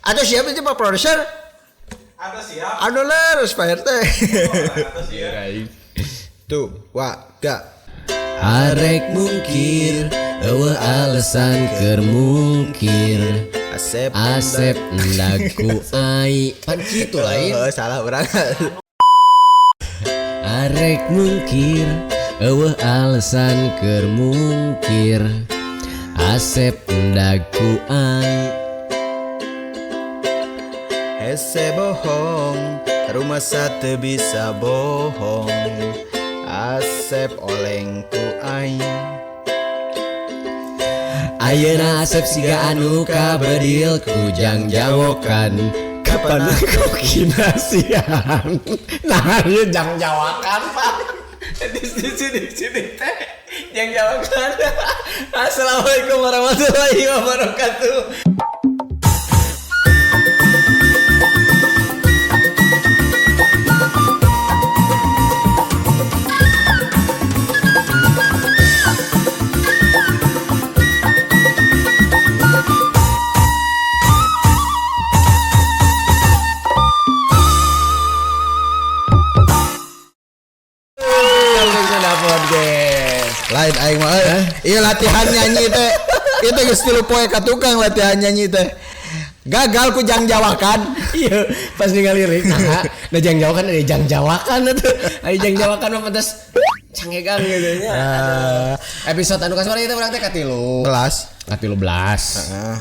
Atau siapa sih, Pak Produser? Atau siap. Anu leres, Pak RT. Atau siap. Tuh, wah, gak. Arek mungkir, euweuh alasan keur mungkir. Asep. Asep endag ku ai. Pan kitu lain. Oh, salah urang. Arek mungkir, euweuh alasan keur mungkir. Asep endag ku ai. Hese bohong, rumah satu bisa bohong. Asep oleng ku aing. Ayeuna Asep siga anu kabedil ku jangjawokan. Kapan aku kinasihan? Nah, ieu jangjawakan, Pak. Di sini, di sini teh jangjawakan. Assalamualaikum warahmatullahi wabarakatuh. Podcast. Lain aing mah euy. Iya, latihan nyanyi teh. Itu geus 3 poe ka tukang latihan nyanyi teh. Gagal ku jangjawakan. Iya, pas ningali lirik nah, nah jangjawakan ada jangjawakan atuh. Aya jangjawakan mah pantas cangegang gitu nya. Ah. Episode anu kasmara itu urang teh katilu. Kelas. Katilu belas. Heeh.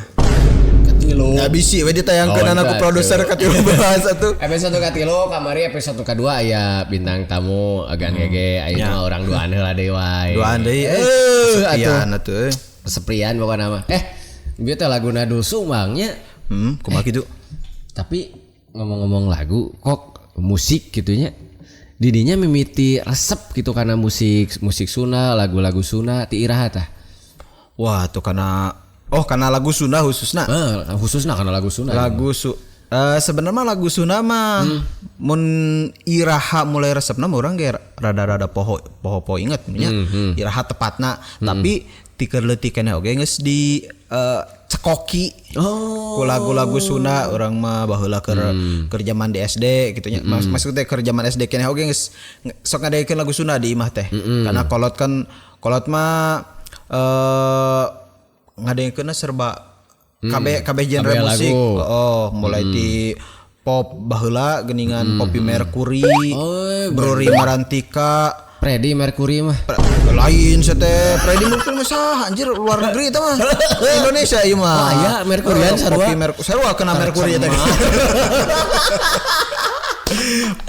Katilu. Nggak bisi we ditayangkeun Oh, anak ku enggak, produser tuh. ka-13 atuh. Episode katilu kamari, episode kedua aya bintang tamu agan gege, aya mah urang duaan heula deui wae. Duaan deui. Eh, Sepian atuh. atuh euy. Sepian pokokna mah. Eh, bieu teh laguna Doel Sumbang nya. Kumaha kitu? Tapi ngomong-ngomong lagu kok musik gitunya, didinya mimiti resep gitu karena musik musik Sunda, lagu-lagu Sunda ti iraha tah? Wah, tuh karena, oh, karena lagu Sunda khususna. Eh, khususna karena lagu Sunda. Lagu su sebenarnya mah lagu Sunda mah mun iraha mulai resepna mah urang ge rada-rada poho poho poho inget nya iraha tepatna, tapi ti keur leutik keneh oge geus di cekoki ku lagu-lagu Sunda. Urang mah baheula keur keur zaman di SD gitu nya. Maksudnya keur zaman SD keneh oge geus sok ngadengekeun lagu Sunda di imah teh, karena kolot kan, kolot mah ngadengekeunna serba kabeh kabeh genre Kabeh musik. lagu. Oh, mulai di pop baheula geuningan Poppy Mercury, Oh, Broery Marantika. Freddie Mercury mah. Lain teh Freddie Mercury mah saha anjir, luar negeri eta mah. Indonesia ieu mah. Oh, aya Mercurian Oh, sarua. Poppy Mercury sarua kena Mercury eta.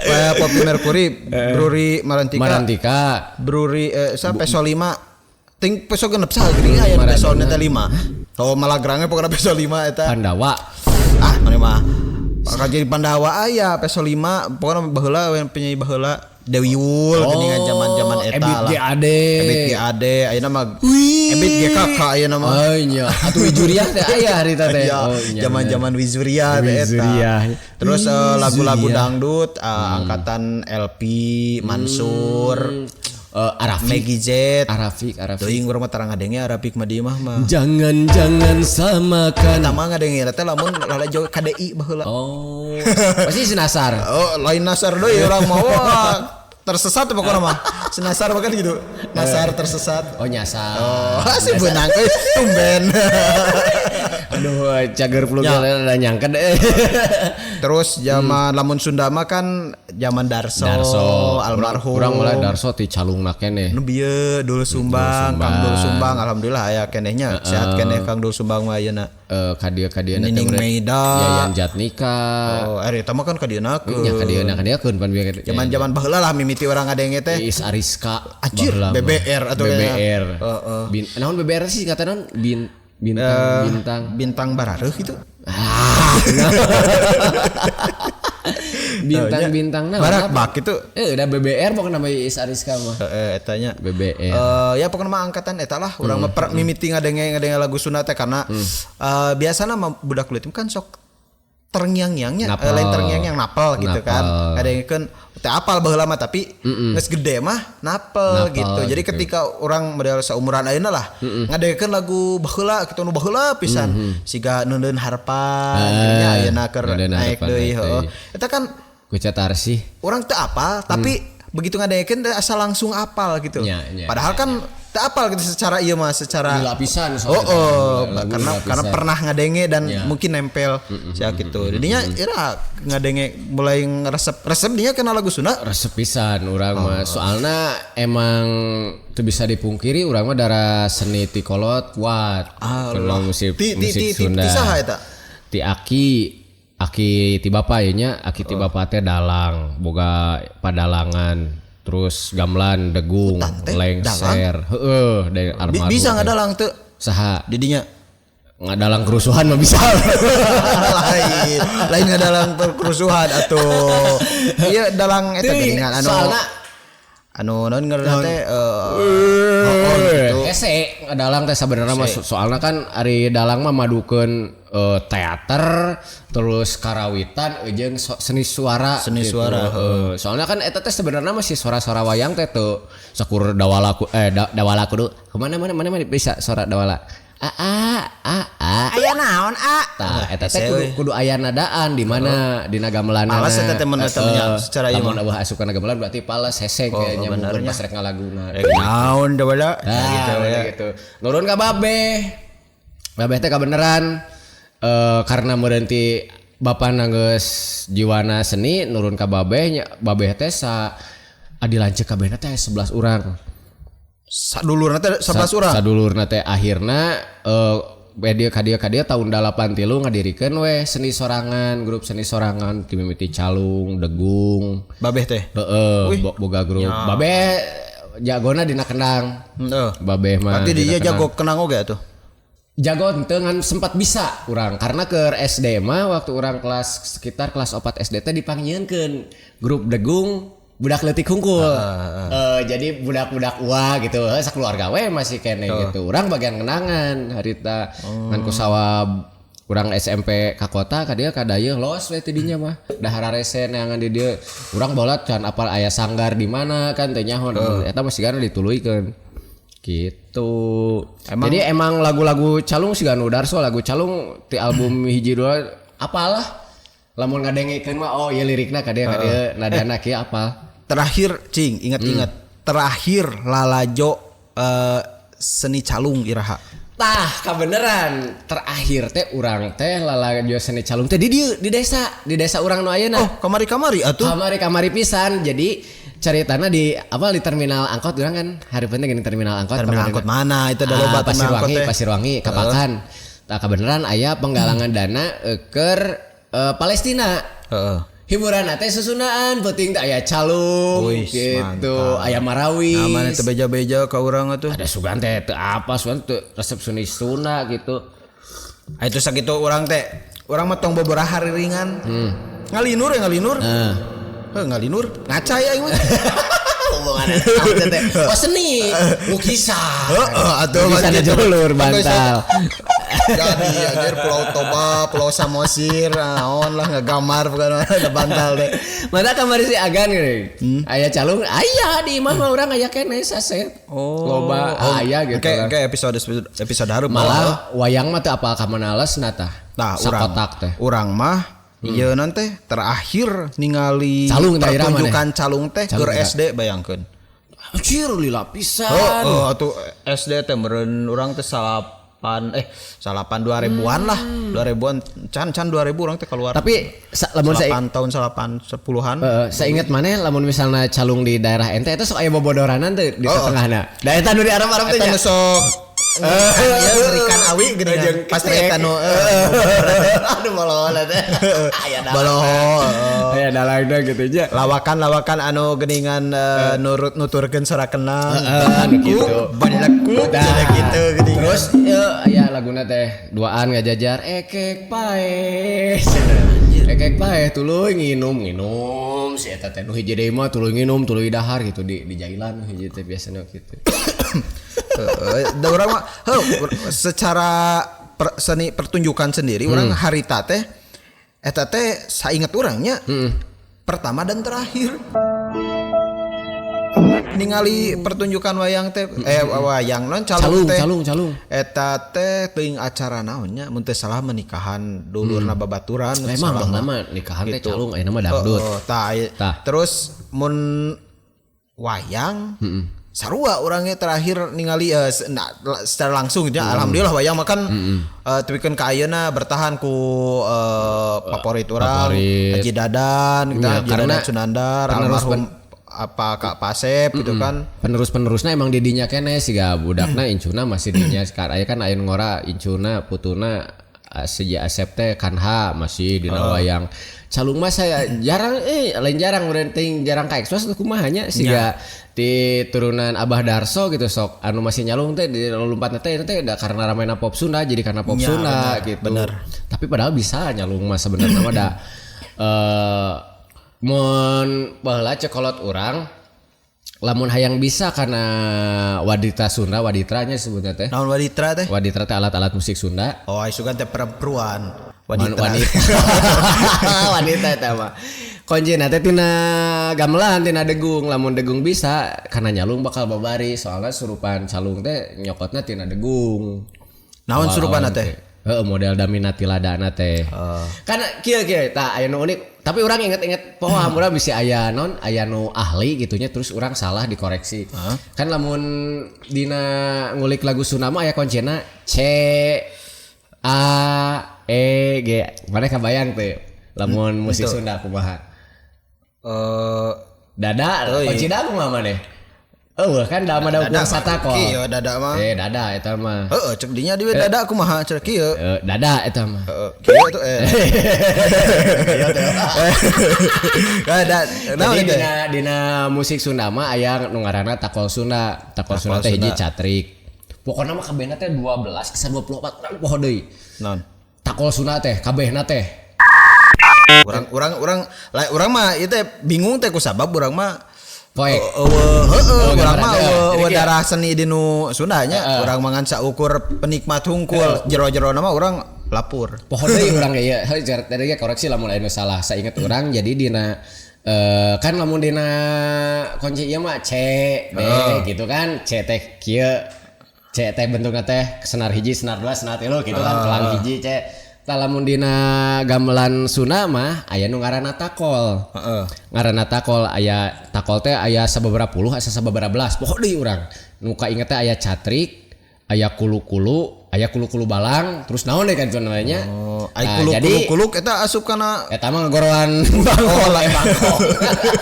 Kayak Poppy Mercury, Broery Marantika, Marantika. Broery sa peso 5. Ting peso 6 saha geuning aya peso teh 5. Oh, malagrangnya pokoknya peso 5 eta. Pandawa. Ah, mana mah bakal jadi Pandawa aya peso 5, pokoknya baheula we penyanyi baheula Dewi Yull geuningan zaman-zaman eta Ebit lah. GAD. Ebiet G. Ade ayeuna mah Ebiet GKK ayeuna mah. Oh iya, atuh Wizuriah teh aya harita teh. Iya, Oh iya. zaman-zaman Wizuriah teh eta. Wizuriah. Terus lagu-lagu Wizuriah. dangdut angkatan LP, Mansur, Arafi. Meggy Z. Arafi, Arafi. Teuing urang mah tarang ngadenge Arafik mah di imah mah. Jangan jangan samakan. Eta mah ngadenge teh lamun lalajo KDI baheula. Oh. Pasti si Nasar. Oh, lain Nasar deui urang mah. Wah, tersesat pokoknya mah. Senasar bahkan gitu. Nasar tersesat. Oh, nyasar. Oh, si benang euy, tumben. Aduh, cager peluk ada nyangket deh. Terus zaman lamun Sunda mah kan zaman Darso, Darso, almarhum. Urang mulai Darso ti calungna keneh. Nu bieu Doel Sumbang, Kang Doel Sumbang, alhamdulillah aya keneh nya, sehat keneh Kang Doel Sumbang mah ayeuna. Eh, kadieu-kadieu Nining Meida. Yayan Jatnika. Oh, ari eta mah kan kadieuna Nya kadieuna kadiekeun pan bieu. Zaman-zaman baheula lah mimiti urang ngadenge teh. Iis Ariska. Anjir, baheula mah. BBR atuh BBR. Heeh. Bin, naon BBR sih kata naon? Bin, bintang bintang. Bintang barareuh gitu. Ah. Bintang-bintang naon? Barak Apa? bak itu. Eh, udah BBR pokoknya nama Iis Ariska mah. Heeh, eta nya. BBR. Ya pokoknya mah angkatan eta lah urang mah mimiti ngadenge ngadenge lagu Sunda teh karena biasana mah budak leutik kan sok Terngiang-ngiangnya, Napel. lain terngiang-ngiang napel gitu kan. Napel. Ngadengekeun teu apal baheula mah, tapi geus gede mah napel, Napel gitu. Jadi gitu. ketika orang model saumuran ayeuna lah ngadengekeun lagu baheula gitu, nu baheula pisan, siga Neundeun Harepan gitu nya, ayeuna keur Neundeun naik Harepan deui, naik heuh. deui. Eta kan Ku Tarsih. orang teu apal, tapi begitu ngadengekeun teh asa langsung apal gitu. Nya, Padahal kan teu apal gitu secara ieu mah, secara Lapisan. Oh, karena pernah ngadenge dan mungkin nempel sia gitu. Jadinya ira ngadenge mulai ngeresep resep dinya kena lagu Sunda. Resep pisan urang mah, soalna emang teu bisa dipungkiri urang mah darah seni ti kolot kuat. Karena musik Ti ti musik ti ti, Sunda. ti saha eta? Ti aki, aki ti bapa ye nya, aki ti bapa teh dalang, boga padalangan, terus gamelan, degung, Hutan teh, lengser, heeh, dari almarhum Bisa teh. ngadalang teu? Saha? Didinya Ngadalang kerusuhan mah bisa. Lain, lain ngadalang kerusuhan atuh. Iya, dalang eta geuningan anu Soalna anu naon ngaranna teh, oh, gitu. Hese ngadalang teh sabenerna mah, soalna kan ari dalang mah madukeun teater terus karawitan jeung seni suara Seni gitu. suara. Heeh. Soalnya kan eta teh sebenarnya masih suara-suara wayang teh teu sakur dawala ku, dawala kudu kemana mana mana mana bisa suara dawala a a a a. Aya naon a? Tah, eta teh Hese kudu euy. kudu aya nadaan di mana dina gamelanana. Pales eta teh mun eta mah nya, secara ieu Lamun mah. eueuh asukan gamelan berarti pales hese kayak nyambungkeun pas rek ngalaguna. Rek naon dawala? Nah, gitu ya. gitu. Nurun ka babeh. Babeh teh kabeneran karena meureun bapak geus jiwana seni, nurun ka babeh nya, babeh teh sa adi lanceuk kabehna teh 11 urang. Sadulurna teh 11 urang. Sadulurna teh akhirna dia ka dieu tahun 83 ngadirikeun we seni sorangan, grup seni sorangan ti mimiti calung, degung. Babeh teh. Heeh, boga grup. Babeh jagona dina kendang. Heeh. Babeh mah. Berarti dina dia kendang. jago kenang oge atuh. Jago henteu, ngan sempat bisa urang karena ke SD mah waktu urang kelas sekitar kelas 4 SD teh dipanggieunkeun grup degung budak leutik hungkul. Jadi budak-budak ua gitu, sakeluarga we masih kene gitu. Urang bagian kenangan harita, ngan ku sawab urang SMP ka kota ka dieu ka dayeuh los we ti dinya mah. Da hararese neangan di dieu. Urang baheula can apal aya sanggar di mana kan teh nyaho, eta mah sigana dituluykeun. Gitu. Jadi emang lagu-lagu calung siga nu Darso, lagu calung ti album hiji dua apalah. Lamun ngadengekeun mah oh ieu lirikna ka dieu ka dieu, nadana kieu apal. Terakhir cing ingat-ingat terakhir lalajo seni calung iraha? Tah, kabeneran terakhir teh urang teh lalajo seni calung teh di dieu, di desa urang nu ayeuna. Oh, kamari-kamari atuh. Kamari-kamari pisan. Jadi ceritana di apa, di terminal angkot urang kan hari penting gini, terminal angkot. Terminal Kamari- angkot mana itu ada loba terminal Pasir angkot Wangi, teh. Pasir Wangi, Kapakan. Tah, kabeneran aya penggalangan dana keur Palestina. Heeh. Hiburan teh susunaan penting teh aya calung Wih, gitu, aya marawis. Nah, mana teu beja-beja ka urang atuh. Ada sugan teh teu apa, sugan teu resep seni Sunda gitu. Ah, itu sakitu urang teh. Urang mah tong bobaraha ringan. Ngalinur ya ngalinur. Heeh. Heuh, ngalinur. Ngaca ya ieu mah. Hubunganna naon teh? Oh, seni lukisan. Heeh, atuh Lukisan gitu. julur bantal. Jadi anjir Pulau Toba, Pulau Samosir, naon lah ngegamar bukan ada bantal deh. Mana kamari si Agan gini. Aya calung, aya di imah mah urang aya keneh saset. Oh. Loba aya gitu. Kayak lah. kayak episode episode harup. Malah wayang mah teu apal ka mana lesna tah. Nah, urang Sakotak teh. Urang mah ieu nanti terakhir ningali Calung daerah mana? pertunjukan calung teh Calung keur daerah. SD, bayangkeun. Anjir, lila pisan. Oh, atuh SD teh meureun urang teh salapan 2000-an lah. 2000-an can can 2000 urang teh keluar. Tapi lamun saya salapan tahun salapan sepuluhan. Saya ingat mana lamun misalnya calung di daerah ente itu sok aya bobodoranan teh di tengahna. Da eta nu di Arab-Arab teh Eta nya. nu sok iya, ngerikan awi geuningan. Pasti eta nu Aduh, boloho teh. Aya boloho. Aya dalangna gitu nya. Lawakan-lawakan anu geuningan nurut nuturkeun sora kenang. Heeh, nu kitu. Balekuk Dah. gitu geuningan. Terus aya laguna teh duaan ngajajar ekek paeh. Ekek paeh tuluy nginum nginum si eta teh nu hiji deui mah tuluy nginum tuluy dahar gitu di jailan nu hiji teh biasana gitu. Heeh, da urang mah heuh, secara seni pertunjukan sendiri urang harita teh Eta teh sainget urangnya pertama dan terakhir ningali pertunjukan wayang teh, wayang non calung Calung, teh. calung, calung. Eta teh teuing acara naonnya, mun teu salah menikahan dulurna babaturan, mun teu Emang salah bang mah. nama nikahan teh Gitu. calung ayeuna mah dangdut. Heeh, tah, Tah. terus mun wayang sarua orangnya terakhir ningali nah, secara langsung gitu ya. Alhamdulillah wayang makan tepikeun ka ayeuna bertahan ku favorit urang Favorit. Haji Dadan gitu, Ya, Haji karena Dadan Sunandar, penerus almarhum apa Kak Pasep gitu kan. Penerus-penerusna emang didinya keneh, siga budakna incuna masih dinya sekarang aya kan aya nu ngora incuna putuna, si Asep teh kanha masih dina wayang. Calung mah saya jarang, lain jarang urang ting jarang ka ekspos kumaha nya, siga di turunan Abah Darso gitu sok anu masih nyalung teh di lompatna teh itu teh da karena ramena pop Sunda, jadi karena pop Ya, Sunda benar, gitu. benar. Tapi padahal bisa nyalung mah sebenarnya mah da mun baheula cek kolot urang lamun hayang bisa karena waditra Sunda, waditranya sebutnya teh. Naon waditra teh? Waditra teh alat-alat musik Sunda. Oh, isukan teh perempuan. Waditra. Wanita. Wanita eta mah. Kuncina teh tina gamelan, tina degung. Lamun degung bisa karena nyalung bakal babari, soalnya surupan calung teh nyokotna tina degung. Naon surupanna teh? Heeh, model damina tiladana teh. Kan kieu kieu tah aya nu unik, tapi urang inget-inget poho urang bisa aya non aya nu ahli gitunya terus urang salah dikoreksi. Kan lamun dina ngulik lagu Sunda mah aya kuncina C A E G. Mana kabayang teh lamun musik Sunda kumaha? Dada, Oh, iya. kuncina kumaha maneh? Eueuh kan da mah da Dada ukur satakol. Kieu dada mah. Dada eta mah. Heeh, cek dinya di dada kumaha cek kieu. Dada eta mah. Heeh, kieu tuh eh. Dada, naon Jadi teh? dina musik Sunda mah aya nu ngaranna takol Sunda. Takol Sunda teh hiji catrik. Pokona mah kabehna teh 12 asa 24 urang poho deui. Naon? Takol Sunda teh kabehna teh. Urang urang urang lain urang mah ieu teh bingung teh kusabab urang mah Poek. eueuh heeh Oh, urang gambaran mah teh. eueuh Jadi eueuh kieu. darah seni di nu Sunda nya, urang mah ngan saukur penikmat hungkul, jero-jero nama urang lapur. Poho deui urang ge ieu. Heuh tadi ge koreksi lamun aya nu salah. Sainget urang jadi dina kan lamun dina kunci ieu mah C D gitu kan. C teh kieu. C teh bentukna teh senar hiji, senar dua, senar tilu gitu kan, kelang hiji C. Tah lamun dina gamelan Sunda mah aya nu ngaranna takol. Heeh. Ngaranna takol aya takol teh aya sababaraha puluh asa sababaraha belas. Poho deui urang. Nu kainget teh aya catrik, aya kulu-kulu, aya kulu-kulu balang, terus naon deui kan cenah nya. Oh, ai Nah, kuluk jadi kuluk kuluk eta asup kana eta mah ngegoroan bangkok, Oh, bangkok.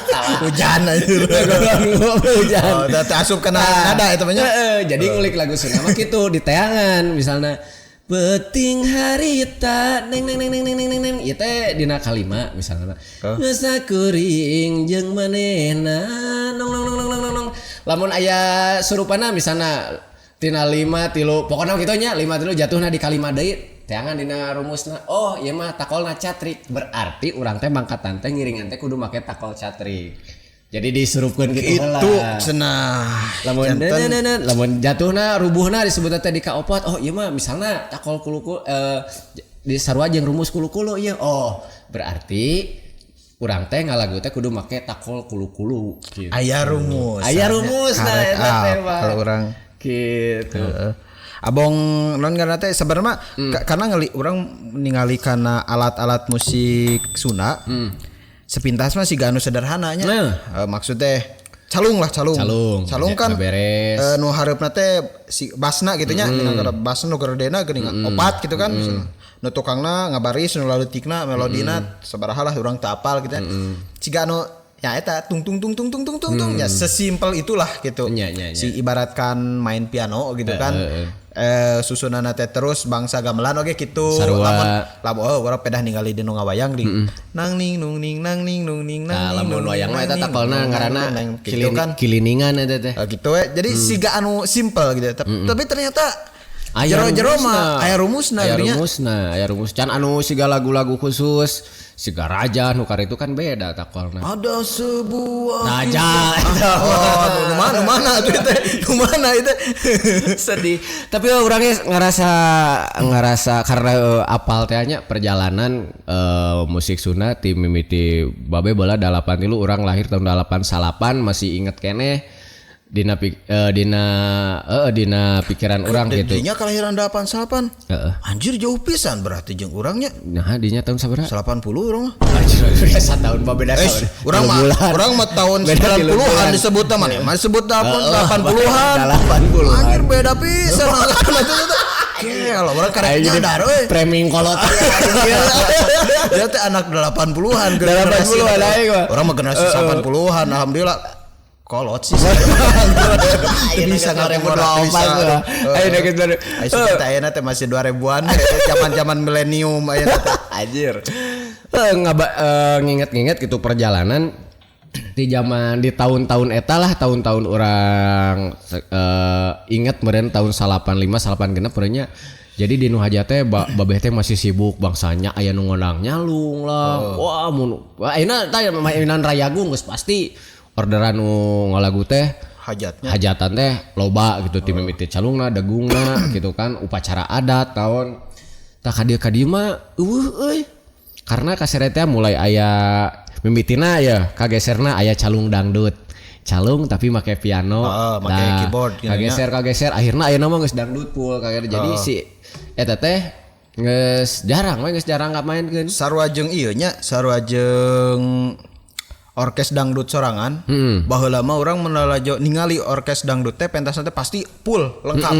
Salah. hujan anjir. Ngegoroan hujan. Oh, eta asup kana nada eta mah nya. Heeh, jadi ngulik lagu Sunda mah kitu di teangan misalnya Peting harita neng neng neng neng neng neng neng neng ieu teh dina kalima misalnya. Geus kuring jeung manehna nong nong nong nong nong nong, nong. Lamun aya surupana misalnya tina lima tilu pokoknya kitu nya lima tilu jatuhna di kalima deui teangan dina rumusna, oh ieu mah takolna catrik, berarti urang teh mangkatan teh ngiringan teh kudu make takol catrik, jadi disurupkeun gitu Itu heula. cenah. Lamun Janten. lamun jatuhna rubuhna disebutna teh di kaopat, oh ieu mah misalnya takol kulu-kulu di sarua jeung rumus kulu-kulu ieu, oh berarti urang teh ngalagu teh kudu make takol kulu-kulu gitu. Aya rumus. Aya rumus nah Karek eta teh apa mah. kalau urang Gitu. Heeh. Abong non karena teh sebenarnya karena ngeli urang ningali kana alat-alat musik Sunda. Sepintas mah siga anu sederhananya. Nah. Maksudnya calung lah calung. Calung. Calung kan Beres. Nu hareupna teh si basna gitu nya, mm. Basna nu geredena geuning opat gitu kan. Nu tukangna ngabaris, nu laleutikna melodina sabaraha lah urang teu apal gitu nya. Siga anu ya eta tung tung tung tung tung tung tung tung ya sesimpel itulah gitu. Nya, nya, nya. Si ibaratkan main piano gitu kan. Susunanna teh terus bangsa gamelan oge gitu. Sarua. Lamun lamun oh urang pedah ningali di nu ngawayang di nang ning nung ning nang ning nung ning nang Nah, ning, lamun nung, ning, wayang mah eta nang, ning, takolna nung, ngaranna nang, gitu kan. kiliningan eta teh. Gitu we. Jadi siga anu simple gitu. Tapi ternyata Jero-jero mah aya rumusna. Aya rumusna, aya rumus. Can anu siga lagu-lagu khusus, siga raja nu itu kan beda takolna. Ada sebuah raja. Oh, nu mana nu mana tuh teh? Nu mana itu? Sedih. Tapi orangnya ngerasa karena apal teh nya perjalanan musik Sunda ti mimiti babe bola 83 urang lahir tahun 89 masih inget keneh dina dina pikiran urang gitu. Dinya kelahiran 88. Heeh. Anjir jauh pisan berarti jeung urangnya. Nah, dinya tahun sabaraha? 80 urang mah. Anjir, satahun mah beda tahun. Urang mah tahun 90-an disebutna mah. Mah disebut 80-an. 80-an. Anjir beda pisan. Gel, urang karek nyadar euy. Framing kolot. Dia teh anak 80-an, 80-an aing mah. Urang mah generasi 80-an, alhamdulillah. Kolot sih. Bisa 2024. Ayo geus ayeuna teh masih 2000-an, zaman-zaman milenium ayeuna teh. Anjir. Nginget-nginget gitu perjalanan di zaman di tahun-tahun eta lah, tahun-tahun orang inget meureun tahun 85 86 meureunnya. Jadi di nu hajat teh babeh teh masih sibuk bangsanya aya nu ngondang nyalung lah. Wah mun ayeuna tah mainan Rayagung geus pasti orderan nu ngalagu teh hajatnya hajatan teh loba gitu ti mimiti calungna degungna gitu kan upacara adat tahun tah ka dieu mah eueuh euy karena kaseret teh mulai aya mimitina ya kageserna aya calung dangdut calung tapi make piano make keyboard kageser akhirna ayeuna mah geus dangdut full kageser jadi si eta teh geus jarang we geus jarang ngamaenkeun sarua jeung ieu nya sarua jeung orkes dangdut sorangan. Baheula mah urang menalajo ningali orkes dangdut teh pentasna teh pasti full lengkap.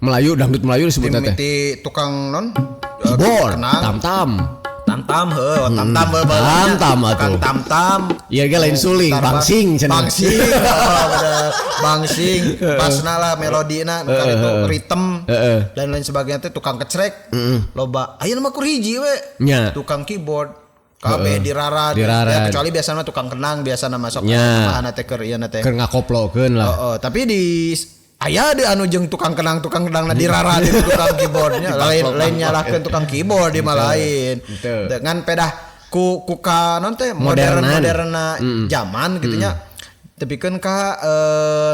Melayu dangdut Melayu disebutna teh. Mimiti tukang non keyboard, tam-tam. Tam-tam heuh, tam-tam baheula. Tam-tam atuh. Tam-tam. Ieu ge lain suling, bangsing cenah. Bangsing. Bener. Bangsing, pasna lah melodina nu itu ritme dan lain sebagainya teh tukang kecrek. Loba. Ayeuna mah kur hiji we. Tukang keyboard. Kabeh dirarad. Ya, kecuali biasana tukang kenang biasana masuk mana teh keur ieu teh. Keur ngakoplokeun lah. Heeh, tapi di aya deui anu jeung tukang kenang-tukang kenangna dirarad itu tukang keyboardnya. Lain nyalahkeun tukang keyboard di mah lain. Dengan pedah ku ka non teh modern-moderna zaman kitu nya. Tepikeun ka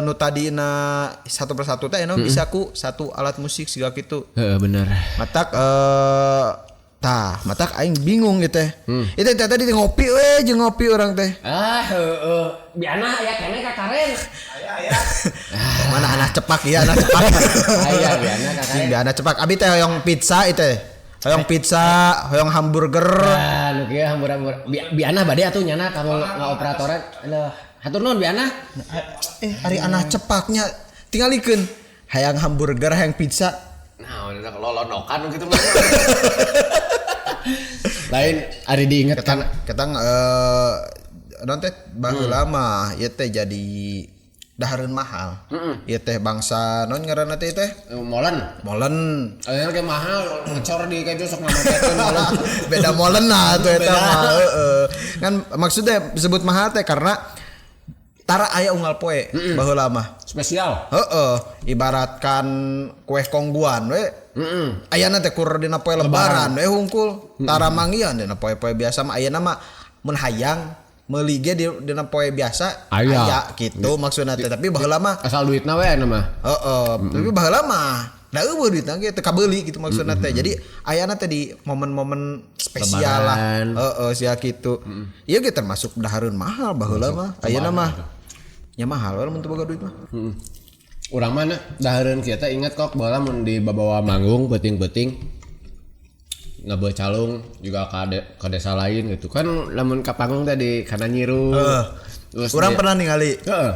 nu tadina satu persatu teh anu bisa ku satu alat musik siga kitu. Heeh, bener. Matak tah, matak aing bingung gitu teh. Itu teh tadi ngopi we jeung ngopi urang teh. Ah, heeh. Biana aya keneh ka karen. Aya aya. Mana anak cepak ya, anak cepak. Aya biana ka karen. Biana cepak. Abi teh hoyong pizza itu teh. Hoyong pizza, hoyong hamburger. Ah, nu kieu hamburger. Biana bade atuh nyana ka ngaoperatoran. Alah, hatur nuhun biana. Ari anak cepaknya tingalikeun hayang hamburger, hayang pizza. Nah, lolonokan gitu mah. Lain ari diinget kan ketang non teh baheula mah ieu teh jadi dahareun mahal. Ieu teh bangsa non ngaranna teh teh molen. Molen. Ayeuna ge mahal ngecor di kejo sok ngamakeun molen. Beda molen lah atuh eta mah heeh. Kan maksudnya disebut mahal teh karena tara aya unggal poe baheula mah. Spesial. Heeh, ibaratkan kue kongguan we. Ayana teh kur dina poe lebaran we hungkul. Tara manggihan dina poe-poe biasa mah ayeuna mah mun hayang meuli ge dina poe biasa aya kitu maksudna teh. Tapi baheula mah asal duitna we anu mah. Heeh, tapi baheula mah da eueuh duitna ge teu kabeuli kitu maksudna teh. Jadi ayana teh di momen-momen spesial lah. Heeh, sia kitu. Ieu ge termasuk dahareun mahal baheula mah. Ayeuna mah nya mahal we mun teu boga duit mah. Urang mana dahareun kieu teh inget kok baheula mun dibawa manggung peuting-peuting ngabeul calung juga ka desa lain gitu kan lamun ka panggung teh di kana nyiru. Terus urang pernah ningali. Heeh.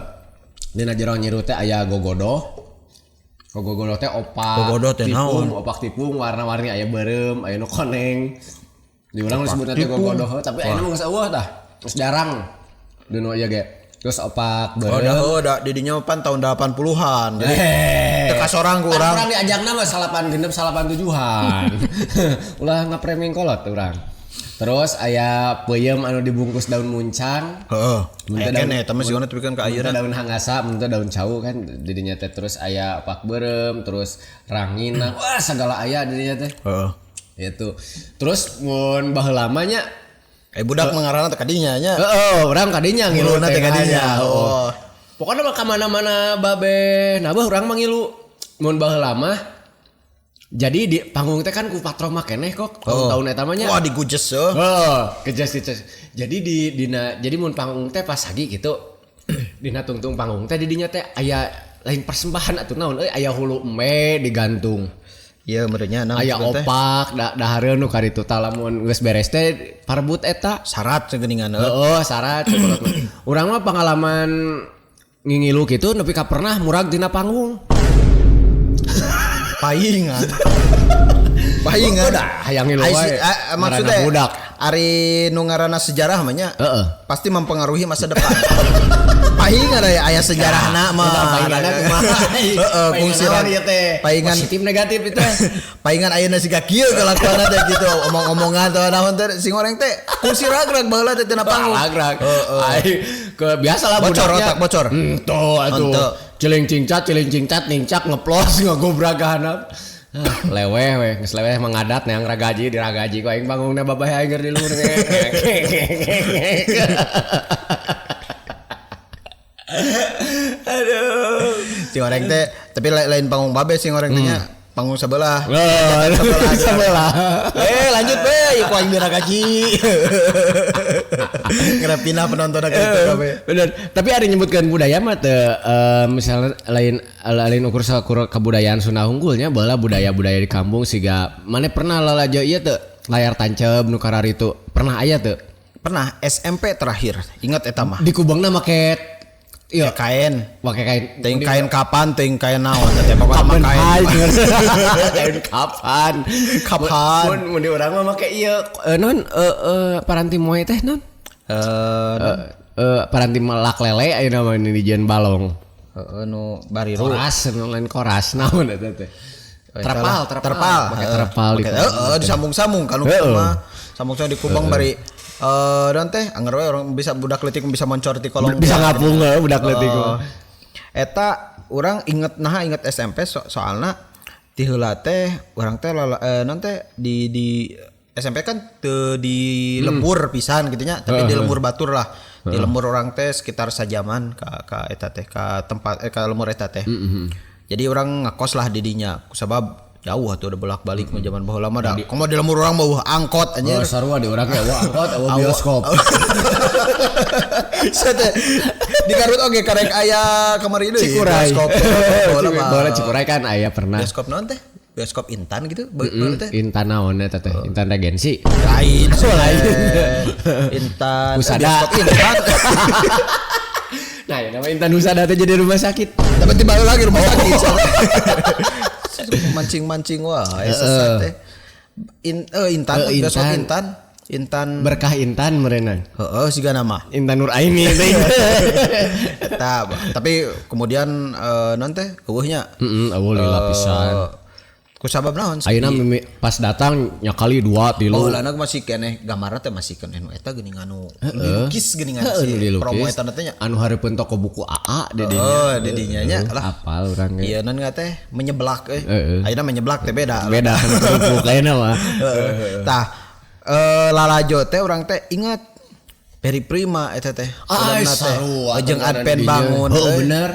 Dina jero nyiru teh aya gogodoh. Gogodoh teh opak. Gogodoh teh naon? Opak tipung warna-warni aya beureum, aya nu koneng. Di urang disebutna teh gogodoh tapi ayeuna mah geus eueuh tah. Geus jarang. Di nu ieu ge. Terus opak beureum. Oh, dah didinya pan tahun 80-an. Jadi teu kasorang ku urang. Urang diajakna mah 86 87-an. Ulah ngapreming kolot urang. Terus aya peuyeum anu dibungkus daun muncang. Heeh. Mun Aya teh daun keneh eta mah sigana tepikeun ka mun ayeuna. teh daun hangasa, mun teh daun cau kan didinya teh terus aya opak beureum, terus ranginang. Wah, segala aya didinya teh. Heeh. Gitu. Terus mun baheula mah nya Budak mengarana teh kadinya nya. heeh, urang kadinya ngilu Ngiluna teh kadinya. Oh. Pokoknya mah ka mana-mana babe, nah bah urang mah ngilu. Mun baheula mah jadi di panggung teh kan ku patroma keneh kok tahun-tahun eta mah nya. Wah digujes heuh. Heeh, kejas-kejas. Jadi di dina jadi mun panggung teh pas lagi gitu dina tungtung panggung teh di dinya teh aya lain persembahan atuh naon euy aya hulu embe digantung. Iya merenya naon Aya maksudna teh? opak dahareun nu karitu tah lamun geus beres teh parebut eta. Syarat geuningan heuh. Heeh, syarat coklat mah. Urang mah pengalaman ngingilu kitu nepi ka pernah murag dina panggung. Paingan. Paingan. Udah hayang ngilu Ai wae. Maksudnya Ngaranna budak. Ari nu ngaranna sejarah mah nya Heeh. pasti mempengaruhi masa depan. Paingan aya sejarahna mah. Painganna kumaha? Heeh, Paingan kungsi naon ieu teh? Paingan positif negatif itu. Paingan ayeuna siga kieu kelakuanna teh gitu, omong-omongan atau naon teh sing goreng teh kungsi ragrag baheula teh tina panggung. Ragrag. Heeh. Ai ke biasalah Bocor budaknya. otak bocor. Henteu atuh. Henteu. Ciling cingcat ningcak ngeplos ngagobrak ka handap. Leweh weh, geus leweh mengadat neang ragaji diragaji ku aing panggungna babah aing keur di luhur. Aduh. Si goreng teh tapi lain panggung babe si goreng teh nya, panggung sebelah. Sebelah. Lanjut be, ieu ku aing diragaji. Ngerap pindah penonton ka itu kabeh. Bener. Tapi ada nyebutkan budaya mah teu misalnya lain lain ukur sakur kebudayaan Sunda unggulnya baheula budaya-budaya di kampung siga mana pernah lalajo ieu teu layar tancep nu kararitu pernah aya teu Pernah SMP terakhir, ingat eta mah. di kubangna make iya Kain. make kain Ting kain kapan, ting kain naon teh pokokna mah kapan kain. hai kain kapan Kapan. mun di urang mah make ieu non paranti moe teh non paranti melak lele ayeuna mah ini dijieun balong. Heeh nu bariru. Koras, nu lain koras naon eta teh. Terpal, terpal. Pakai terpal Heeh, di disambung-sambung kan mah. Sambung-sambung di kubang bari dan teh anger we orang bisa budak leutik bisa moncor ti kolong. Bisa ngapung heuh budak leutik mah. Eta urang inget nah inget SMP soalna ti heula teh urang teh non teh di SMP kan teu di lembur pisan gitu nya, tapi di lembur batur lah. Di lembur orang teh sekitar sajaman ka eta teh ka tempat ka lembur eta teh. Jadi orang ngekos lah di dinya sabab jauh atuh udah bolak-balik mah zaman baheula mah da. Komo di lembur urang mah angkot anjir. Oh, sarua di urang ge eueuh angkot eueuh bioskop. Saya teh di Garut oge karek aya kamari deui Cikuray. bioskop. Baheula mah. Baheula Cikuray kan aya pernah. Bioskop naon teh? Bioskop Intan gitu baheula teh. Intan naon eta teh? Intan Regensi. Lain. Lain. Intan. Husada. Bioskop Intan. Nah, ya nama Intan Husada teh jadi rumah sakit. Tapi tiba lagi rumah sakit. Mancing-mancing wah sesat teh. Intan, bioskop Intan. Intan. Intan. Berkah Intan meureunan. Heeh, siga nama. Intan Nur Aini teh. Eta, tapi kemudian non teh eueuh nya. Heeh, eueuh lila pisan. Ku sabab naon? Ayeuna pas datang nya kali 2 3. Oh, lana masih keneh gambarna teh masih keneh nu eta geuning anu dilukis geuningan Heeh, si nu dilukis. promo eta teh nya. Anu hareupeun toko buku AA di dinya. Oh, di dinya nya lah. Apal urang ge. Iya non teh menyeblak euy. Heeh. Ayeuna menyeblak teh beda. Beda kan kerupuk ayeuna mah. Heeh. Tah lalajo teh urang teh ingat Peri Prima eta teh. Ay, Filmna teh. sarua Jeung Adpen dinya. bangun. Heeh, euy. bener.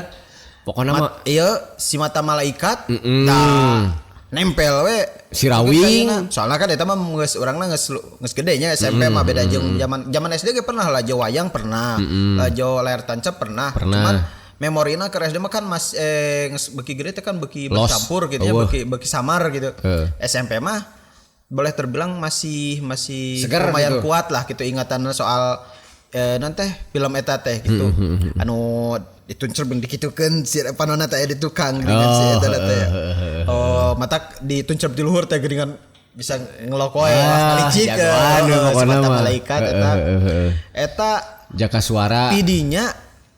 Pokona mah Iya, si mata malaikat. Tah nempel we Si Rawing. Soalnya kan eta mah geus urangna geus geus gede nya SMP mah beda jeung zaman zaman SD ge pernah lajo wayang pernah, lajo layar tancap pernah. Cuman memorina ke SD mah kan mas geus beuki gede teh kan beuki Los. bercampur gitu ya, Eueuh. beuki samar gitu. SMP mah boleh terbilang masih masih Seger lumayan gitu. kuat lah gitu ingatannya soal non teh film eta teh gitu. Anu dituncer ben dikitukeun si panonna teh aya di tukang geuningan si eta teh. Oh, mata dituncer di luhur teh geuningan bisa ngelok wae lah licik. Jagoan we pokona mata mah. malaikat eta. Eta Jaka suara. tidinya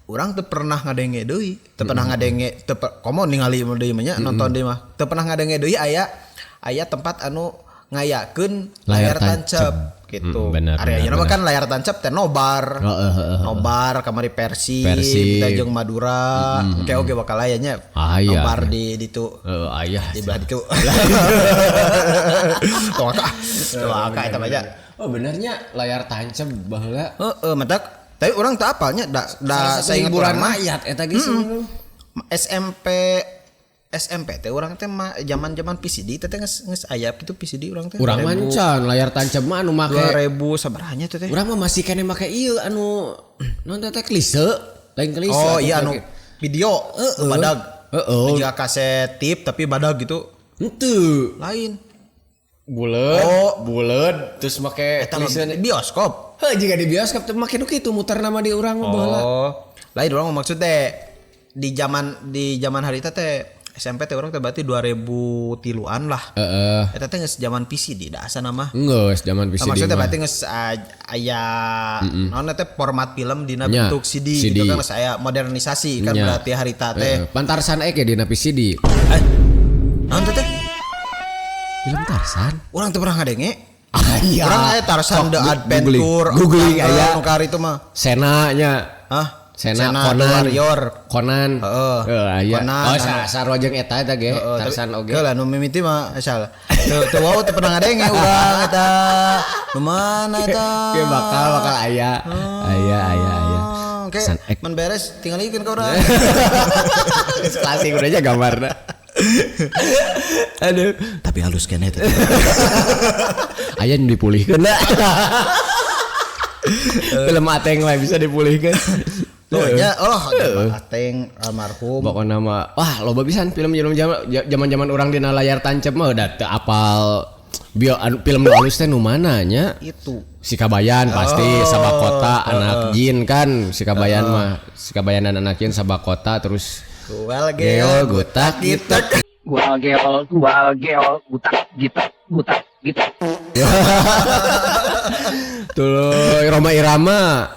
urang teu pernah ngadenge deui, teu pernah ngadenge, teu komo ningali deui mah nya nonton deui mah. Teu pernah ngadenge deui aya tempat anu ngayakeun Layar layar tancap gitu. Bener, Area bener, ayeuna mah kan layar tancap teh nobar. Heeh. Nobar kamari Persib, Persib. kita jeung Madura. Oke oke bakal aya nya. Ah, iya. Nobar di ditu. Heeh, aya. Di belah ditu. Tuh aka. Tuh aka eta mah nya. Oh benernya layar tancap baheula. Heeh, matak tapi urang teu apalnya da da Salah satu saingat hiburan urang mah rakyat eta ge sebenarnya. SMP SMP teh urang teh mah zaman-zaman PCD teh teh geus geus aya kitu PCD urang teh. Urang mah encan layar tancap mah anu make 2000 sabarahanya teh teh. Urang mah masih keneh make ieu anu naon teh teh klise, lain klise. Oh atuh iya teh. anu video Heeh. badag. Heeh. Jika kaset tip tapi badag gitu Henteu. lain. Buleud, Oh. buleud terus make Eta mah klise. bioskop. Heuh jiga di bioskop teh make nu kitu muter nama di urang mah baheula. Oh. Lain urang mah maksud teh di zaman harita teh SMP teh urang teh berarti 2003-an lah. Heeh. Eta teh geus zaman PCD da asana mah. Geus zaman Nah, PCD. maksudnya mah. berarti geus aya naon teh format film dina Nya, bentuk CD, CD. gitu kan geus aya modernisasi kan Nya. berarti harita teh. Heeh, pan Tarzan ek dina PCD. Eh, naon teh teh? Film Tarzan. Urang teu pernah ngadenge. Ah iya. Urang aya Tarzan The Adventure. Googling aya. Nu kari itu mah. Sena nya. Hah? Sena, The Conan. Warrior. Conan. Heeh. Heeh, aya. Conan, Oh, anu. sarua jeung eta eta ge, Heeh, Tarzan tapi- oge. Heula nu mimiti mah asal. Teu teu wau teu pernah ngadenge urang eta. Nu mana eta? Ge bakal bakal aya. Aya aya aya. Oh, Oke, Tarzan X. mun beres tinggalikeun ka urang. Geus klasik udah aja gambarna. Aduh. Tapi halus keneh teh. Aya nu dipulihkeun da. Film Ateng lah bisa dipulihkeun. Tuh nya, oh, Ateng almarhum. Pokokna mah wah loba pisan film zaman-zaman urang dina layar tancap mah udah teu apal bio anu, film nu alus teh nu mana nya? Itu. Si Kabayan pasti Sabakota anak jin kan si Kabayan mah si Kabayan dan anak jin Sabakota terus Gual Geo gutak gitek Gual geol, gual geol, gutak gitak, gutak gitak. Tuh Roma Irama.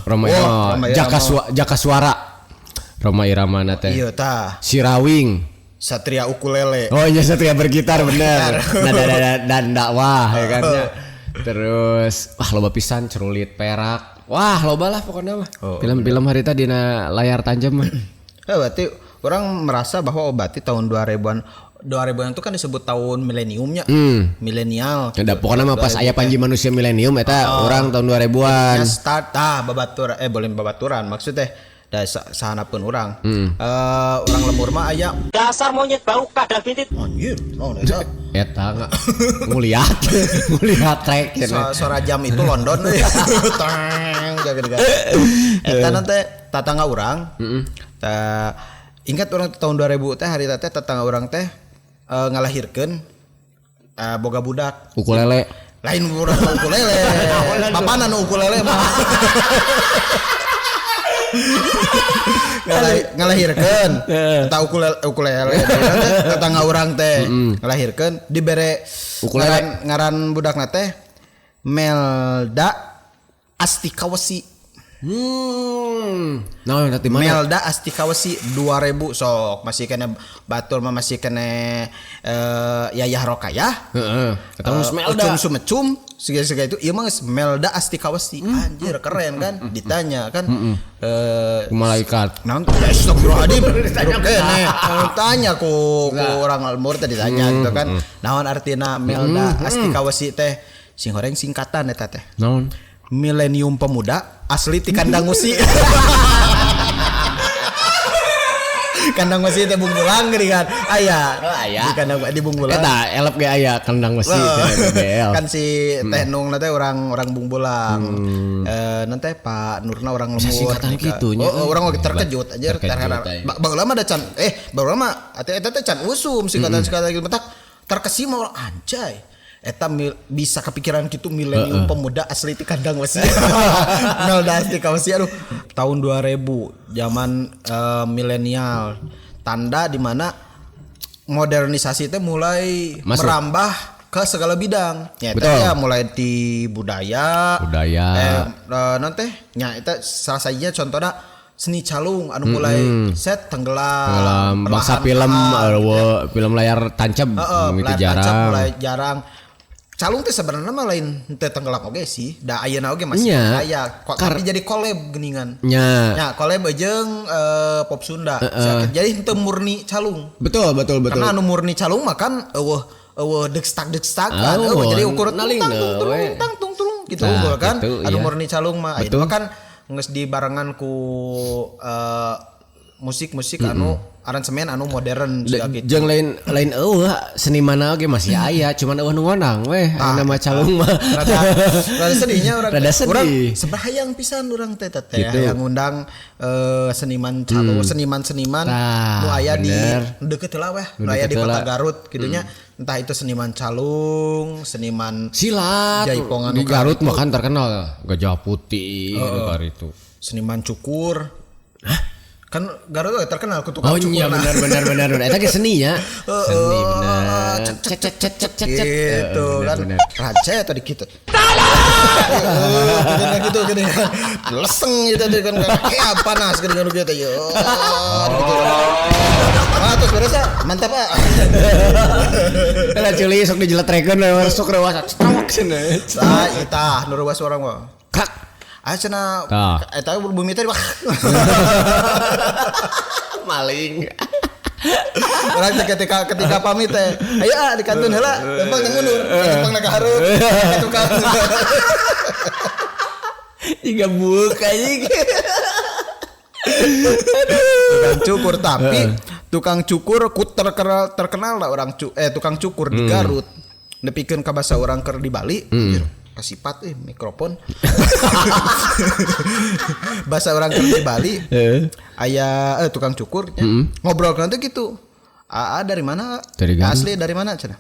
Roma Wah, Irama. Roma Irama. Jaka Suara. Roma Irama na teh. Iya tah, Sirawing. Satria ukulele. Oh iya Satria bergitar bener. Nah, dan dakwah ya kan ya. Terus wah loba pisan cerulit perak. Wah loba lah pokoknya mah. Film-film harita dina layar tancap mah. Eh, berarti orang merasa bahwa oh, berarti tahun 2000-an 2000-an itu kan disebut tahun mileniumnya. Milenial. Ada pokoknya mah pas aya Panji Manusia Milenium eta orang tahun 2000-an. Ya start ah babatur boleh babaturan maksudnya da sahanapun urang. Eh urang lembur mah aya Dasar monyet bau kadal bintit. anjir, naon eta? Eta nggak nguliat nguliat trek cenah. Suara jam itu London. Teng jaga-jaga. Eta nanti tetangga urang. Ta ingat urang tahun 2000 teh hari teh tetangga urang teh ngalahirkeun boga budak. Ukulele. Lain urang mah ukulele. Bapana nu ukulele mah. Ngalahirkeun. Eta ukulele ukulele tetangga urang teh ngalahirkeun dibere Ukulele. ngaran budakna teh Melda Astikawesi. Nah, nanti mana? Melda Astikawesi 2000 sok masih kena batur mah masih kena Yayah Rokayah. Heeh. Ketemu Melda. Ucum sumecum segala-segala itu ieu mah geus Melda Astikawesi. Anjir keren kan ditanya kan Ku malaikat. Naon astagfirullahaladzim. Ditanya tanya ku orang lembur teh ditanya gitu kan. Naon artina Melda Astikawesi teh sing horeng singkatan eta teh. Naon? Milenium Pemuda asli ti kandang wesi. Kandang wesi teh Bungbulang geuning kan. Aya. Oh, aya. Di kandang di Bungbulang. Eta elep ge aya kandang besi cenah BBL. Kan si Teh Nung teh orang Bungbulang. Nanti Pak Nurna orang lembur. singkatan kitu nya. Oh, orang terkejut aja Terkejut, aya. Baheula mah da can baheula mah eta teh can usum singkatan-singkatan gitu mentak terkesima orang anjay. Eta bisa kepikiran gitu milenium pemuda asli ti kandang wesi. Melda asli kawesi aduh. Tahun 2000 zaman milenial. Tanda di mana modernisasi teh mulai Masuk. merambah ke segala bidang. Ya, Betul. teh ya mulai di budaya. Budaya. Nanti nya eta salah satunya contohnya seni calung anu mulai set tenggelam. Film bangsa film perlahan-lahan. film layar tancap Heeh, itu layar tancap jarang. mulai jarang. Calung teh sebenarnya mah lain teu tenggelam oge sih. Da ayeuna oge masih aya. Tapi jadi collab geuningan. Nya. Nya collab jeung pop Sunda. Jadi henteu murni calung. Betul. Karena anu murni calung mah kan eueuh eueuh dekstak-dekstak kan. Oh, jadi ukur naling tang we. tung tung tung gitu Nah, unggul kan. gitu, Anu iya. murni calung mah ayeuna Betul. mah kan geus dibarengan ku musik-musik anu aransemen anu modern juga gitu. Jeung lain lain eueuh seniman oge masih aya, cuman eueuh nu ngonang weh, ayeuna mah calung mah. Rada sedihnya orang. Rada sedih. Urang seberhayang pisan urang teh teh Gitu. hayang ngundang seniman calung, seniman-seniman Tah, nu aya di bener. nu deukeut heula weh, Nu nu aya di deukeut kota heula. Garut kitu nya. Entah itu seniman calung, seniman Silat Jaipongan di nu Garut mah kan terkenal gajah putih nu itu. Seniman cukur. Hah? Kan Garut we terkenal ku tukang Oh cukur. iya benar benar benar benar. Eta ge seni nya. Seni benar. Cek cek cek cek cek cek. Gitu Bener, kan. bener. Race tadi gitu. Salah. Gitu gini kan. Leseng gitu tadi kan kayak panas gitu kan gitu yo. Gitu. Ah terus beres ya. Mantap ah. Lah culi sok dijeletrekeun sok reuas cetrok cenah. Tah itah nu reuas urang mah. Kak. Ah cenah Tah. eta bumi teh wah. Maling. Orang teh ketika pamit teh, ayo ah dikantun heula, lempang teh mundur, lempang ka hareup, ka tukang. Jika buuk anjing. Tukang cukur tapi tukang cukur ku terkenal lah orang tukang cukur di Garut. Nepikeun ka basa urang keur di Bali. Kasipat mikrofon. Bahasa orang keur di Bali. Aya tukang cukur nya. Ngobrol kan teh gitu. Aa dari mana? Dari Garut. Asli dari mana cenah?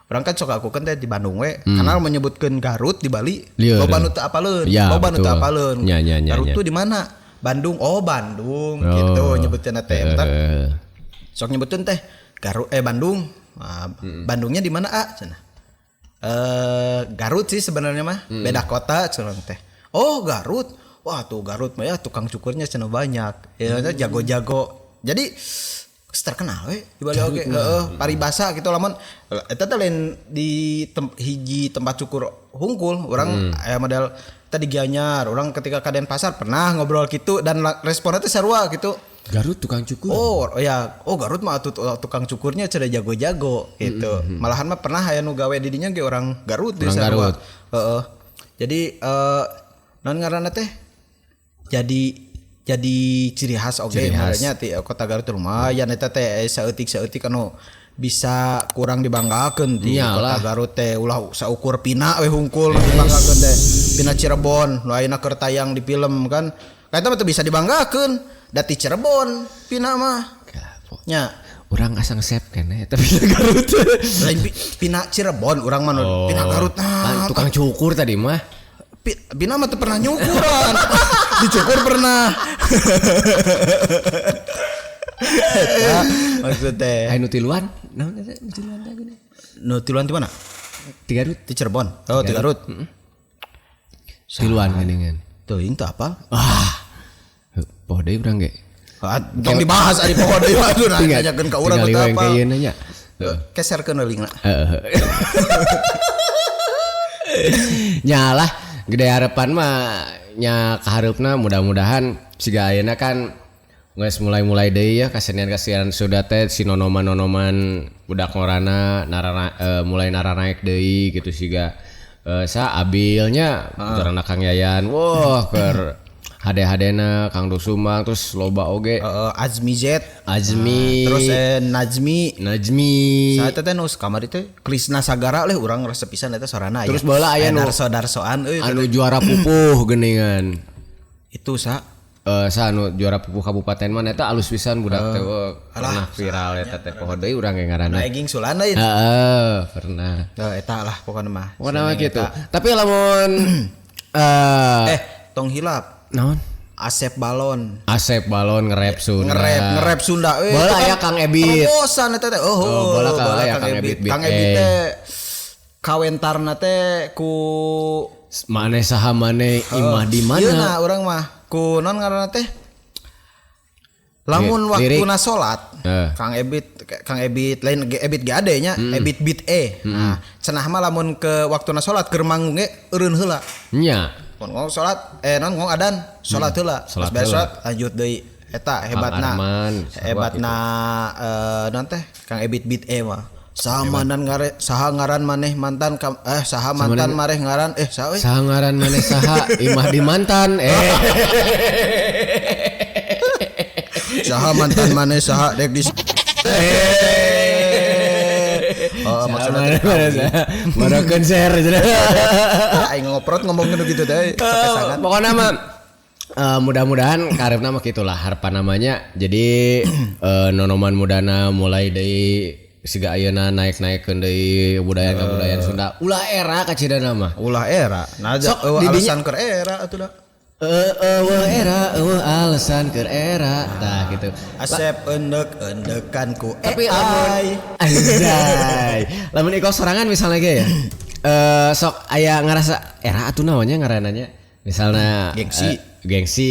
Orang kan sok aku kan teh di Bandung we. Karena menyebutkeun Garut di Bali, Lieur. loba nu teu apaleun, Ya, loba nu teu betul. apaleun. Nya, nya, nya, Garut nya. tuh di mana? Bandung. Oh, Bandung gitu nyebutkeun teh. Entar sok nyebutkeun teh Garut Bandung. Nah, Bandungnya di mana, A? Cenah. Garut sih sebenarnya mah, beda kota cenah teh. Oh, Garut. Wah, tuh Garut mah ya tukang cukurnya cenah banyak. Ya jago-jago. Jadi terkenal we di Bali oge. Heeh, paribasa gitu lamun eta teh lain di hiji tempat cukur hungkul, urang aya model tadi Gianyar, urang ketika ka Denpasar pernah ngobrol gitu dan responnya teh sarua gitu. Garut tukang cukur. Oh ya, oh Garut mah atuh tukang cukurnya cenah jago-jago gitu. Malahan mah pernah aya nu gawe di dinya ge orang Garut di Orang sarua. Garut. Heeh. Jadi naon ngaranna teh? Jadi ciri khas oge sebenarnya ti kota Garut lumayan eta teh saeutik-saeutik anu bisa kurang dibanggakeun di Iyalah. kota Garut teh ulah saukur pina we hungkul nu dibanggakeun teh. Pina Cirebon nu ayeuna keur tayang di film kan. Ka eta mah teu bisa dibanggakeun. Da ti Cirebon pina mah. Nya. Urang asa ngesep keneh tapi Garut. Lain pina Cirebon urang mah nu pina Garut nah. Tukang cukur tadi mah. Pina mah teu pernah nyukuran. Dicukur pernah. Eta maksudnya. Aya nu tiluan. Naon eta nu tiluan teh gini? Nu tiluan di mana? Di Garut. Di Cirebon. Oh, di Garut. Tiluan geuningan. Teuing teu apal. Ah. Poho deui urang ge. Ah, tong dibahas ari poho deui mah aduh nanyakeun ka urang Tinggal teu we apal. ke ieu nya. Heeh. Keserkeun we lingna. Nya lah gede harapan mah nya kahareupna mudah-mudahan siga ayeuna kan geus mulai-mulai deui ya kasenian-kasenian sudah teh si nonoman-nonoman budak ngorana mulai naranaek deui gitu siga sa abilnya putrana Kang Yayan wah keur hade-hadena Kang Dusumang terus loba oge Azmi Z Azmi terus Najmi Najmi Saya teh nu kamari teh Krisna Sagara leh urang resep pisan eta sorana Terus baheula aya nu darso-darsoan euy anu juara pupuh geuningan itu sa sa anu juara pupuh kabupaten mana eta alus pisan budak teh pernah viral eta teh poho deui urang ge ngaranna. Nu eging sulana ieu. Heeh, pernah. Eta lah pokona mah. Pokona mah kitu. Tapi lamun tong hilap naon? Asep Balon. Asep Balon nge-rap Sunda. Nge-rap Sunda. Bola aya Kang Ebit. Terobosan eta teh. Oh, bola ka aya Kang Ebit. Kang Ebit teh kawentarna teh ku Mane saha mane imah di mana? Ieu na urang mah ku naon ngaranna teh? Lamun Lirik. waktuna salat, Eh. Kang Ebit lain Ebit GAD nya, Ebit Beat E. Nah, cenah mah lamun ke waktuna salat keur manggung ge eureun heula. Nya. Mun ngomong salat non ngomong adan, salat heula. Salat Pas beres heula. salat lanjut deui. Eta hebatna. Arman, sarua. Hebatna non teh Kang Ebit Beat E mah. Saha mantan ngare saha ngaran maneh mantan saha mantan mareh ngaran saha euy? Saha ngaran maneh saha imah di mantan. Saha mantan maneh saha dek di. Oh, maksudnya teh Saha saha. Marakeun share. Aing ngoprot ngomong gitu teh kepesangan. Pokoknya mah mudah-mudahan karepna mah gitulah harapan namanya. Jadi nonoman mudana mulai deui siga ayeuna naik-naikeun deui budaya kebudayaan Sunda. Ulah era kacidana mah. Ulah era. Nah, Sok, eueuh didinya- alasan keur era atuh da. Eueuh era, eueuh alasan keur era. Tah gitu. Asep endek endekan ku Tapi lamun AI. anjay. Lamun iko sorangan misalnya ge ya. Sok aya ngerasa era atuh naonnya ngarananya. Misalnya Gengsi. Gengsi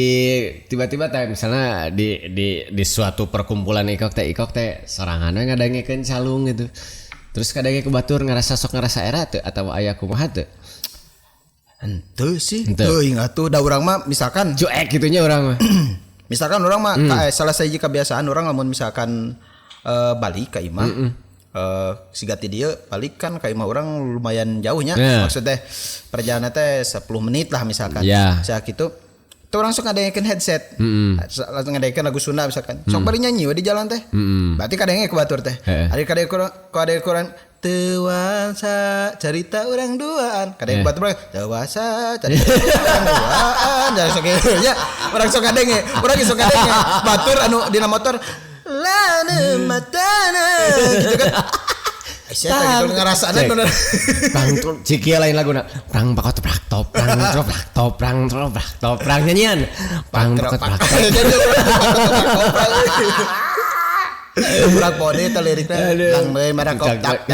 tiba-tiba teh misalnya di suatu perkumpulan ikok teh sorangan we ngadangekeun calung gitu. Terus kadang ke batur ngerasa sok ngerasa era teu atau aya kumaha teu? Henteu sih. Henteu. Teuing atuh da urang mah misalkan Cuek gitunya urang mah. Misalkan urang mah salah sahiji kebiasaan urang lamun misalkan balik ka imah. Siga ti dieu balik kan ka imah urang lumayan jauhnya. Maksudnya perjalanan teh 10 menit lah misalkan. Saya gitu. Tuh orang sok ngadengekeun headset. Langsung ngadengekeun lagu Sunda misalkan. Sok bari nyanyi we di jalan teh. Berarti kadangnya ke batur teh. Ada kadang kurang kadang kurang tewasa cerita orang duaan. Kadang batur tewasa cerita orang duaan. Jadi sok kieu nya. Urang sok kadenge, urang sok kadenge. Batur anu dina motor lana matana gitu kan. Aisyah gitu ngerasana Cek. bener. Prang cikia lain lagu na. Prang pakot prak top prang troprak top prang troprak top prang nyanyian. Prang pakot prak top. Jadi urang pode teh lirikna lang deui marakop tak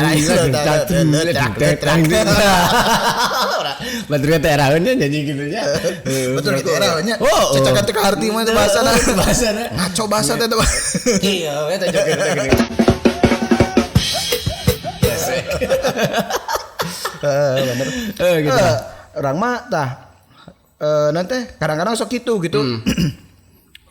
Batur teh eraeun nyanyi gitu nya. Betul gitu eraeunnya. Oh, oh. Cacakan teh kaharti mah teh bahasana. Bahasana. Ngaco bahasa teh teh. Iya, eta joget teh gini. Bener. Gitu. Urang mah tah nanti kadang-kadang sok gitu gitu.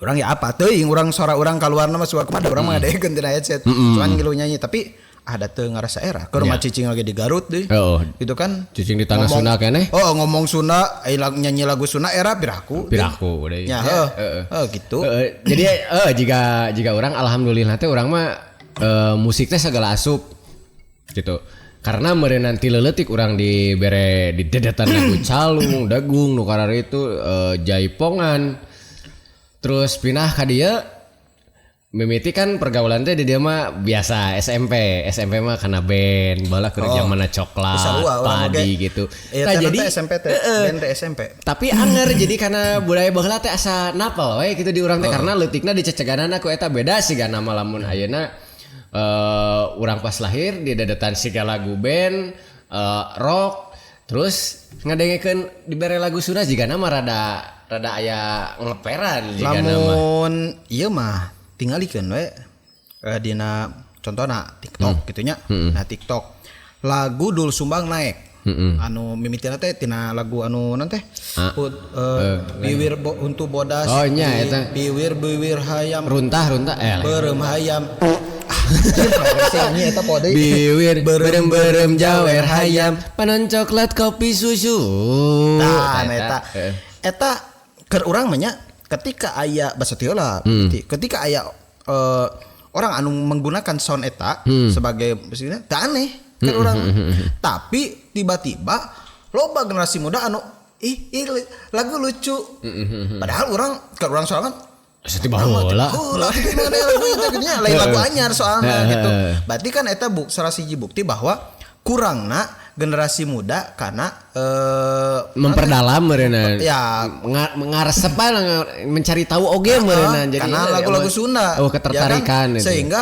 Urang ya apa teuing urang suara urang kaluarna mah suara kumaha urang mah ngadengekeun tina headset. Cuman ngilu nyanyi tapi ada teu ngarasa era. Keur mah cicing lagi di Garut deui. Oh. Gitu kan. Cicing di tanah Sunda keneh. Oh, ngomong Sunda, nyanyi lagu Sunda era piraku. Piraku udah. Ya, Heeh. heeh, gitu. Jadi jika jika orang alhamdulillah teh urang mah musik teh segala asup gitu. Karena meureun nanti leuletik urang dibere di dedetan lagu calung, dagung nu kararitu jaipongan. Terus pindah ka dieu mimiti kan pergaulan teh di dieu mah biasa SMP, SMP mah kana band, bala keur zamanna coklat, Sarua urang padi oge. gitu. Iya, Nah, teh jadi teh SMP teh, band teh SMP. tapi anger jadi karena budaya baheula teh asa napal we gitu di urang teh karena leutikna diceceganana ku eta beda siga nama lamun ayeuna urang pas lahir di dedetan siga lagu band rock terus ngadengekeun dibere lagu Sunda jiga nama rada rada aya ngeperan jiga nama. Lamun ieu mah tingalikeun we dina contohna TikTok gitu nya. Nah, TikTok lagu Dul Sumbang naik. Anu mimitina teh tina lagu anu naon teh? Biwir untuk bodas. Oh, nya, eta. Biwir biwir hayam Runtah runtah lain. beureum hayam. Ah, eta pode. Biwir berem berem jawer hayam panon coklat kopi susu. Nah, eta. Heeh. Eta keur urang mah nya ketika aya basa teu lah, ketika aya orang anu menggunakan sound eta sebagai maksudnya teu aneh keur urang. Tapi tiba-tiba loba generasi muda anu ih, ih lagu lucu. Padahal orang keur urang sorangan Asa tiba heula. heula gitu mengenai lagu itu gitu nya, lain lagu anyar soalnya gitu. Heeh. Berarti kan eta salah siji bukti bahwa kurangna generasi muda karena Memperdalam meureunna. Ya. Mengaresep mencari tahu oge meureunna jadi karena lagu-lagu Sunda. Oh, ketertarikan Ya kan? itu. Sehingga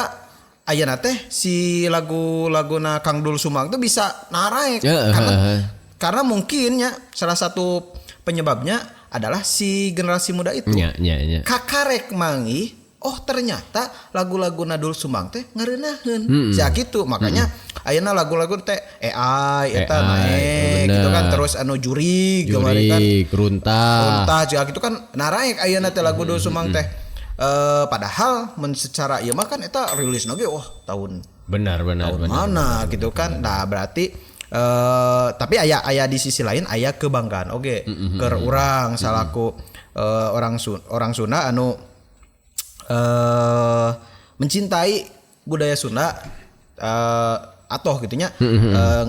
ayeuna teh si lagu-laguna Kang Dul Sumang tuh bisa naraek Ya, karena heeh. karena mungkin ya salah satu penyebabnya adalah si generasi muda itu. Nya nya nya. Kakarek mangi Oh ternyata lagu-lagu Doel Sumbang teh ngareunaheun. Sia kitu makanya ayeuna lagu-lagu teh AI eta naek gitu kan terus anu jurig kemarin kan runtah juga gitu kan naraek ayeuna teh lagu Doel Sumbang teh. Padahal mun secara ieu mah kan eta rilis oge wah tahun benar tahun mana gitu kan. Nah berarti tapi aya di sisi lain aya kebanggaan oge keur urang salaku orang Sunda anu mencintai budaya Sunda atau gitunya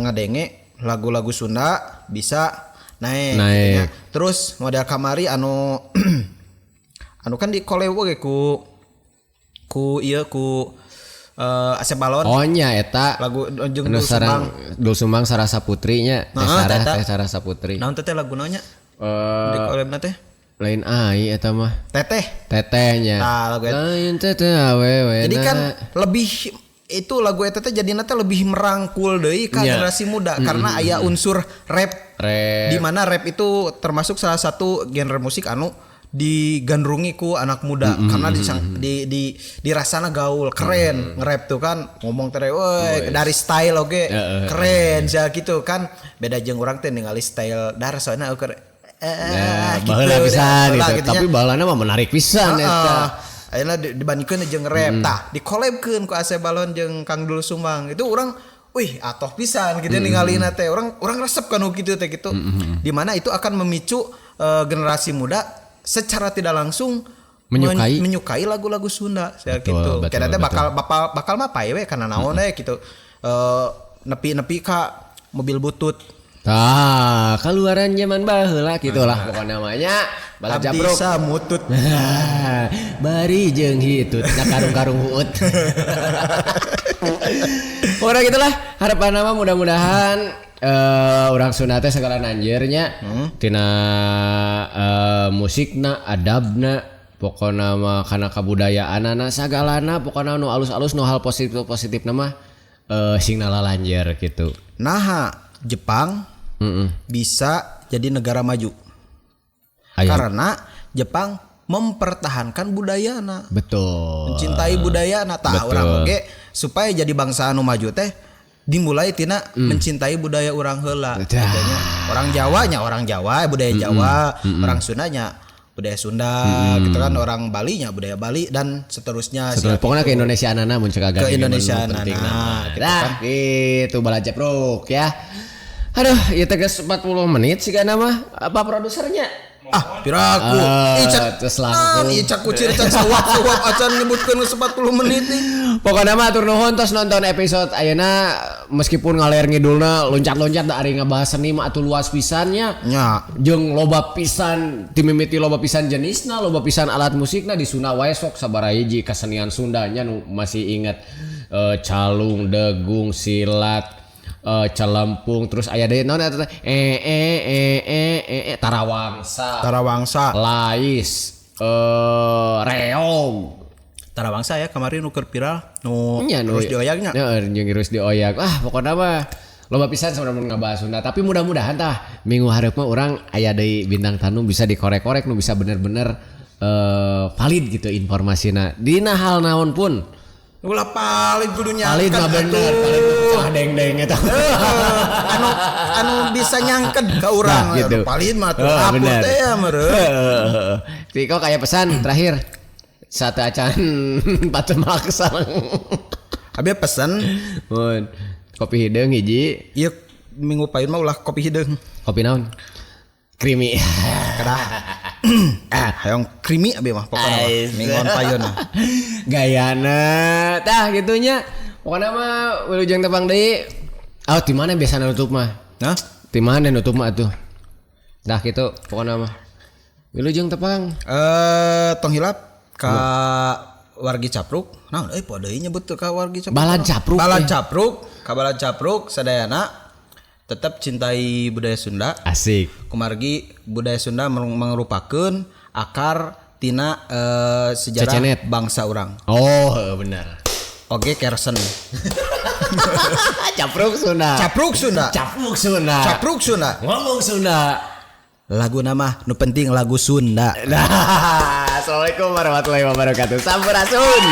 ngadenge lagu-lagu Sunda bisa naik. Gitunya. Terus model kamari anu anu kan di collab oge ku Asep Balon. Oh nya eta lagu jeung Doel Sumbang. Doel Sumbang Sarasa Putri nya. Teh Sarasa Putri. Naon teh laguna nya? Di collabna teh? Lain ai eta mah. Teteh. Tetehnya. Nah, lagu eta. Lain teteh awewe. Jadi kan lebih itu lagu eta teh jadina teh lebih merangkul deui ka generasi muda karena aya unsur rap. Di mana rap itu termasuk salah satu genre musik anu digandrungi ku anak muda karena di dirasana gaul, keren nge-rap tuh kan ngomong tere woi dari style oge keren sia gitu kan beda jeung urang teh ningali style dar soalna ukur baheula pisan gitu. Tapi baheulana mah menarik pisan eta. Ayeuna dibandingkeun jeung rap tah dikolabkeun ku Asep Balon jeung Kang Doel Sumbang. Itu urang wih atoh pisan gitu ningalina teh. Urang resep kan kitu teh gitu. Di mana itu akan memicu generasi muda secara tidak langsung menyukai lagu-lagu Sunda sia gitu. Kena teh bakal mah pae we kana naon we gitu. Nepi-nepi ka mobil butut. Tah, keluaran zaman baheula gitulah pokoknya namanya balad jabruk. Bisa mutut. Bari jeung hitut na karung-karung huut. Pokoknya gitulah harapan nama mudah-mudahan urang Sunda teh segala nanjeurnya tina musikna, adabna, pokona mah kana kabudayaanana sagalana pokona nu alus-alus nu hal positif-positifna mah sing nalalanjer gitu. Naha Jepang bisa jadi negara maju. Ayam. Karena Jepang mempertahankan budayana. Betul. Mencintai budayana. Tah urang oge supaya jadi bangsa anu maju teh dimulai tina mencintai budaya urang heula. Gitunya. Orang Jawanya orang Jawa, budaya Jawa, orang Sundanya budaya Sunda gitu kan, orang Bali nya budaya Bali dan seterusnya. Pokoknya ke Indonesiaanana mun cek agak ke Indonesiaanana. Nah, gitu balad jabruk ya. Aduh, ieu teh geus 40 menit sigana mah. Apa produsernya? Ah, piraku. Icak kucir can sawap-sawap acan nyebutkeun geus 40 menit nih. Pokokna mah atur nuhun tos nonton episode ayeuna meskipun ngaler ngidulna loncat-loncat da ari ngabahas seni mah atuh luas pisan nya. Nya. Jeung loba pisan timimiti loba pisan jenisna, loba pisan alat musikna di Sunda wae sok sabaraha hiji kesenian Sundanya nu masih inget calung, degung, silat, celempung terus aya deui naon eta teh tarawangsa, lais, reog. Tarawangsa ya kemarin nu keur viral nu terus dioyaknya. Heeh, jeung terus dioyak. Ah, pokona mah loba pisan sebenarnya ngabahas Sunda, tapi mudah-mudahan tah minggu hareup mah urang aya deui bintang tamu bisa dikorek-korek nu bisa bener-bener valid gitu informasina. Dina hal naon pun. Ulah paling kudu nyangket. Paling mah bener, paling salah deng-deng eta. Anu bisa nyangket ka urang. Nah, gitu. Paling mah tuh apur teh ya meureun. Riko kayak pesan terakhir. Satu acan patu maksa. Abi pesan mun kopi hideung hiji. Ieu minggu payun mah ulah kopi hideung. Kopi naon? Krimi. Kedah. Hayang krimi abi mah pokokna mah mingguan payun. Gayana tah gitunya. Pokokna mah wilujeng tepang deui. Ah di mana biasana nutup mah? Hah? Di mana nutup mah atuh? Tah kitu pokokna mah. Wilujeng tepang. Tong hilap ka wargi Capruk. Naon euy poe deui nyebut ka wargi Capruk. Balad Capruk. Balad Capruk, ka Balad Capruk sadayana tetap cintai budaya Sunda. Asik. Kumargi budaya Sunda merupakan akar tina sejarah Cecenet. Bangsa urang. Oh, benar. Oke, Kersen. Capruk Sunda. Capruk Sunda. Capruk Sunda. Capruk Sunda. Ngomong Sunda. Lagu nama nu penting lagu Sunda. Nah, Assalamualaikum warahmatullahi wabarakatuh. Sampurasun.